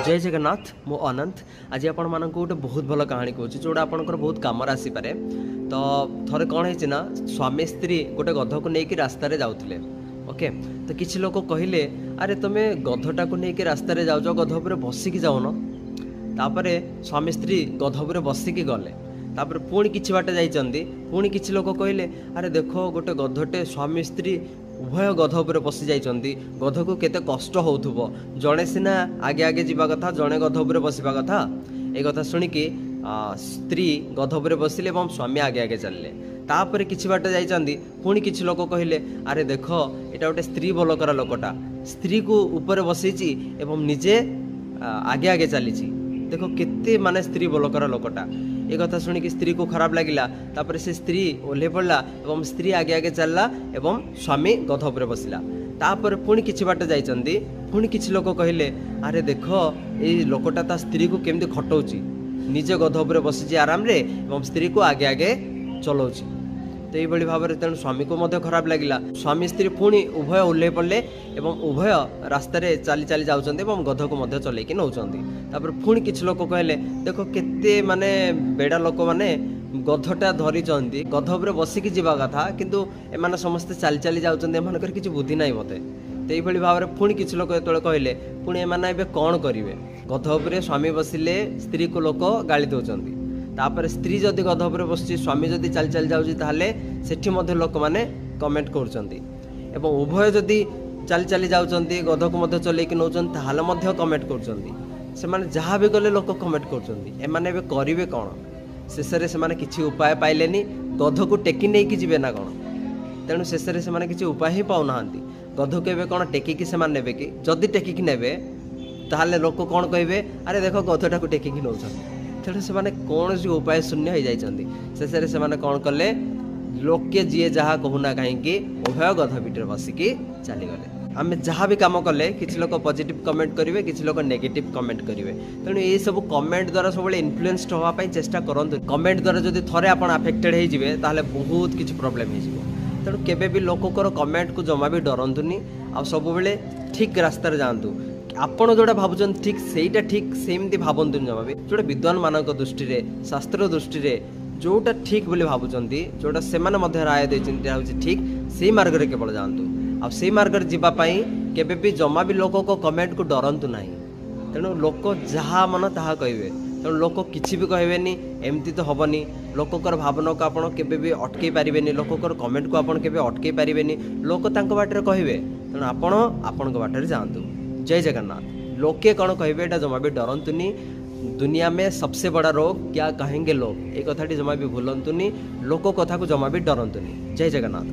ଜୟ ଜଗନ୍ନାଥ। ମୁଁ ଅନନ୍ତ। ଆଜି ଆପଣମାନଙ୍କୁ ଗୋଟେ ବହୁତ ଭଲ କାହାଣୀ କହୁଛି, ଯେଉଁଟା ଆପଣଙ୍କର ବହୁତ କାମରେ ଆସିପାରେ। ତ ଥରେ କ'ଣ ହେଇଛି ନା, ସ୍ୱାମୀ ସ୍ତ୍ରୀ ଗୋଟେ ଗଧକୁ ନେଇକି ରାସ୍ତାରେ ଯାଉଥିଲେ। ଓକେ, ତ କିଛି ଲୋକ କହିଲେ, ଆରେ ତୁମେ ଗଧଟାକୁ ନେଇକି ରାସ୍ତାରେ ଯାଉଛ, ଗଧ ଉପରେ ବସିକି ଯାଉନ। ତାପରେ ସ୍ୱାମୀ ସ୍ତ୍ରୀ ଗଧ ଉପରେ ବସିକି ଗଲେ। ତାପରେ ପୁଣି କିଛି ବାଟ ଯାଇଛନ୍ତି, ପୁଣି କିଛି ଲୋକ କହିଲେ, ଆରେ ଦେଖ, ଗୋଟେ ଗଧଟେ, ସ୍ୱାମୀ ସ୍ତ୍ରୀ ଉଭୟ ଗଧ ଉପରେ ବସି ଯାଇଛନ୍ତି, ଗଧକୁ କେତେ କଷ୍ଟ ହେଉଥିବ। ଜଣେ ସିନା ଆଗେ ଆଗେ ଯିବା କଥା, ଜଣେ ଗଧ ଉପରେ ବସିବା କଥା। ଏ କଥା ଶୁଣିକି ସ୍ତ୍ରୀ ଗଧ ଉପରେ ବସିଲେ ଏବଂ ସ୍ୱାମୀ ଆଗେ ଆଗେ ଚାଲିଲେ। ତାପରେ କିଛି ବାଟ ଯାଇଛନ୍ତି, ପୁଣି କିଛି ଲୋକ କହିଲେ, ଆରେ ଦେଖ, ଏଇଟା ଗୋଟେ ସ୍ତ୍ରୀ ବୋଲକରା ଲୋକଟା, ସ୍ତ୍ରୀକୁ ଉପରେ ବସେଇଛି ଏବଂ ନିଜେ ଆଗେ ଆଗେ ଚାଲିଛି, ଦେଖ କେତେ ମାନେ ସ୍ତ୍ରୀ ବୋଲକରା ଲୋକଟା। ଏ କଥା ଶୁଣିକି ସ୍ତ୍ରୀକୁ ଖରାପ ଲାଗିଲା। ତାପରେ ସେ ସ୍ତ୍ରୀ ଓହ୍ଲେଇ ପଡ଼ିଲା ଏବଂ ସ୍ତ୍ରୀ ଆଗେ ଆଗେ ଚାଲିଲା ଏବଂ ସ୍ୱାମୀ ଗଧ ଉପରେ ବସିଲା। ତାପରେ ପୁଣି କିଛି ବାଟ ଯାଇଛନ୍ତି, ପୁଣି କିଛି ଲୋକ କହିଲେ, ଆରେ ଦେଖ, ଏଇ ଲୋକଟା ତା ସ୍ତ୍ରୀକୁ କେମିତି ଖଟଉଛି, ନିଜେ ଗଧ ଉପରେ ବସିଛି ଆରାମରେ ଏବଂ ସ୍ତ୍ରୀକୁ ଆଗେ ଆଗେ ଚଲାଉଛି। ତ ଏଇଭଳି ଭାବରେ ତେଣୁ ସ୍ୱାମୀକୁ ମଧ୍ୟ ଖରାପ ଲାଗିଲା। ସ୍ୱାମୀ ସ୍ତ୍ରୀ ପୁଣି ଉଭୟ ଓହ୍ଲେଇ ପଡ଼ିଲେ ଏବଂ ଉଭୟ ରାସ୍ତାରେ ଚାଲି ଚାଲି ଯାଉଛନ୍ତି ଏବଂ ଗଧକୁ ମଧ୍ୟ ଚଲେଇକି ନେଉଛନ୍ତି। ତାପରେ ପୁଣି କିଛି ଲୋକ କହିଲେ, ଦେଖ କେତେ ମାନେ ବେଡ଼ା ଲୋକମାନେ ଗଧଟା ଧରିଛନ୍ତି, ଗଧ ଉପରେ ବସିକି ଯିବା କଥା, କିନ୍ତୁ ଏମାନେ ସମସ୍ତେ ଚାଲି ଚାଲି ଯାଉଛନ୍ତି, ଏମାନଙ୍କର କିଛି ବୁଦ୍ଧି ନାହିଁ ବୋଧେ। ତ ଏଇଭଳି ଭାବରେ ପୁଣି କିଛି ଲୋକ ଯେତେବେଳେ କହିଲେ, ପୁଣି ଏମାନେ ଏବେ କ'ଣ କରିବେ? ଗଧ ଉପରେ ସ୍ୱାମୀ ବସିଲେ ସ୍ତ୍ରୀକୁ ଲୋକ ଗାଳି ଦେଉଛନ୍ତି। ତାପରେ ସ୍ତ୍ରୀ ଯଦି ଗଧ ଉପରେ ବସୁଛି, ସ୍ୱାମୀ ଯଦି ଚାଲି ଚାଲି ଯାଉଛି, ତାହେଲେ ସେଠି ମଧ୍ୟ ଲୋକମାନେ କମେଣ୍ଟ କରୁଛନ୍ତି। ଏବଂ ଉଭୟ ଯଦି ଚାଲି ଚାଲି ଯାଉଛନ୍ତି, ଗଧକୁ ମଧ୍ୟ ଚଲେଇକି ନେଉଛନ୍ତି, ତାହେଲେ ମଧ୍ୟ କମେଣ୍ଟ କରୁଛନ୍ତି। ସେମାନେ ଯାହା ବି କଲେ ଲୋକ କମେଣ୍ଟ କରୁଛନ୍ତି। ଏମାନେ ଏବେ କରିବେ କ'ଣ? ଶେଷରେ ସେମାନେ କିଛି ଉପାୟ ପାଇଲେନି। ଗଧକୁ ଟେକି ନେଇକି ଯିବେ ନା କ'ଣ? ତେଣୁ ଶେଷରେ ସେମାନେ କିଛି ଉପାୟ ହିଁ ପାଉନାହାନ୍ତି। ଗଧକୁ ଏବେ କ'ଣ ଟେକିକି ସେମାନେ ନେବେ କି? ଯଦି ଟେକିକି ନେବେ, ତାହେଲେ ଲୋକ କ'ଣ କହିବେ? ଆରେ ଦେଖ, ଗଧଟାକୁ ଟେକିକି ନେଉଛନ୍ତି। ତେଣୁ ସେମାନେ କୌଣସି ଉପାୟ ଶୂନ୍ୟ ହେଇଯାଇଛନ୍ତି। ଶେଷରେ ସେମାନେ କ'ଣ କଲେ? ଲୋକେ ଯିଏ ଯାହା କହୁନା କାହିଁକି, ଉଭୟ ଗଧ ପିଠିରେ ବସିକି ଚାଲିଗଲେ। ଆମେ ଯାହା ବି କାମ କଲେ, କିଛି ଲୋକ ପଜିଟିଭ୍ କମେଣ୍ଟ କରିବେ, କିଛି ଲୋକ ନେଗେଟିଭ୍ କମେଣ୍ଟ କରିବେ। ତେଣୁ ଏଇସବୁ କମେଣ୍ଟ ଦ୍ୱାରା ସବୁବେଳେ ଇନଫ୍ଲୁଏନ୍ସଡ୍ ହେବା ପାଇଁ ଚେଷ୍ଟା କରନ୍ତୁ। କମେଣ୍ଟ ଦ୍ୱାରା ଯଦି ଥରେ ଆପଣ ଆଫେକ୍ଟେଡ୍ ହେଇଯିବେ, ତାହେଲେ ବହୁତ କିଛି ପ୍ରୋବ୍ଲେମ୍ ହେଇଯିବ। ତେଣୁ କେବେ ବି ଲୋକଙ୍କର କମେଣ୍ଟକୁ ଜମା ବି ଡରନ୍ତୁନି ଆଉ ସବୁବେଳେ ଠିକ୍ ରାସ୍ତାରେ ଯାଆନ୍ତୁ। ଆପଣ ଯେଉଁଟା ଭାବୁଛନ୍ତି ଠିକ୍, ସେଇଟା ଠିକ୍ ସେମିତି ଭାବନ୍ତୁନି ଜମା ବି। ଯେଉଁଟା ବିଦ୍ୱାନମାନଙ୍କ ଦୃଷ୍ଟିରେ, ଶାସ୍ତ୍ର ଦୃଷ୍ଟିରେ ଯେଉଁଟା ଠିକ୍ ବୋଲି ଭାବୁଛନ୍ତି, ଯେଉଁଟା ସେମାନେ ମଧ୍ୟ ରାୟ ଦେଇଛନ୍ତି ହେଉଛି ଠିକ୍, ସେଇ ମାର୍ଗରେ କେବଳ ଯାଆନ୍ତୁ। ଆଉ ସେଇ ମାର୍ଗରେ ଯିବା ପାଇଁ କେବେ ବି ଜମା ବି ଲୋକଙ୍କ କମେଣ୍ଟକୁ ଡରନ୍ତୁ ନାହିଁ। ତେଣୁ ଲୋକ ଯାହା ମନ ତାହା କହିବେ, ତେଣୁ ଲୋକ କିଛି ବି କହିବେନି ଏମିତି ତ ହେବନି। ଲୋକଙ୍କର ଭାବନାକୁ ଆପଣ କେବେ ବି ଅଟକେଇ ପାରିବେନି, ଲୋକଙ୍କର କମେଣ୍ଟକୁ ଆପଣ କେବେ ଅଟକେଇ ପାରିବେନି। ଲୋକ ତାଙ୍କ ବାଟରେ କହିବେ, ତେଣୁ ଆପଣ ଆପଣଙ୍କ ବାଟରେ ଯାଆନ୍ତୁ। ଜୟ ଜଗନ୍ନାଥ। ଲୋକେ କ'ଣ କହିବେ ଏଇଟା ଜମା ବି ଡରନ୍ତୁନି। दुनिया में सबसे बड़ा रोग क्या कहेंगे लोग, ଏ କଥାଟି ଜମା ବି ଭୁଲନ୍ତୁନି। ଲୋକ କଥାକୁ ଜମା ବି ଡରନ୍ତୁନି। ଜୟ ଜଗନ୍ନାଥ।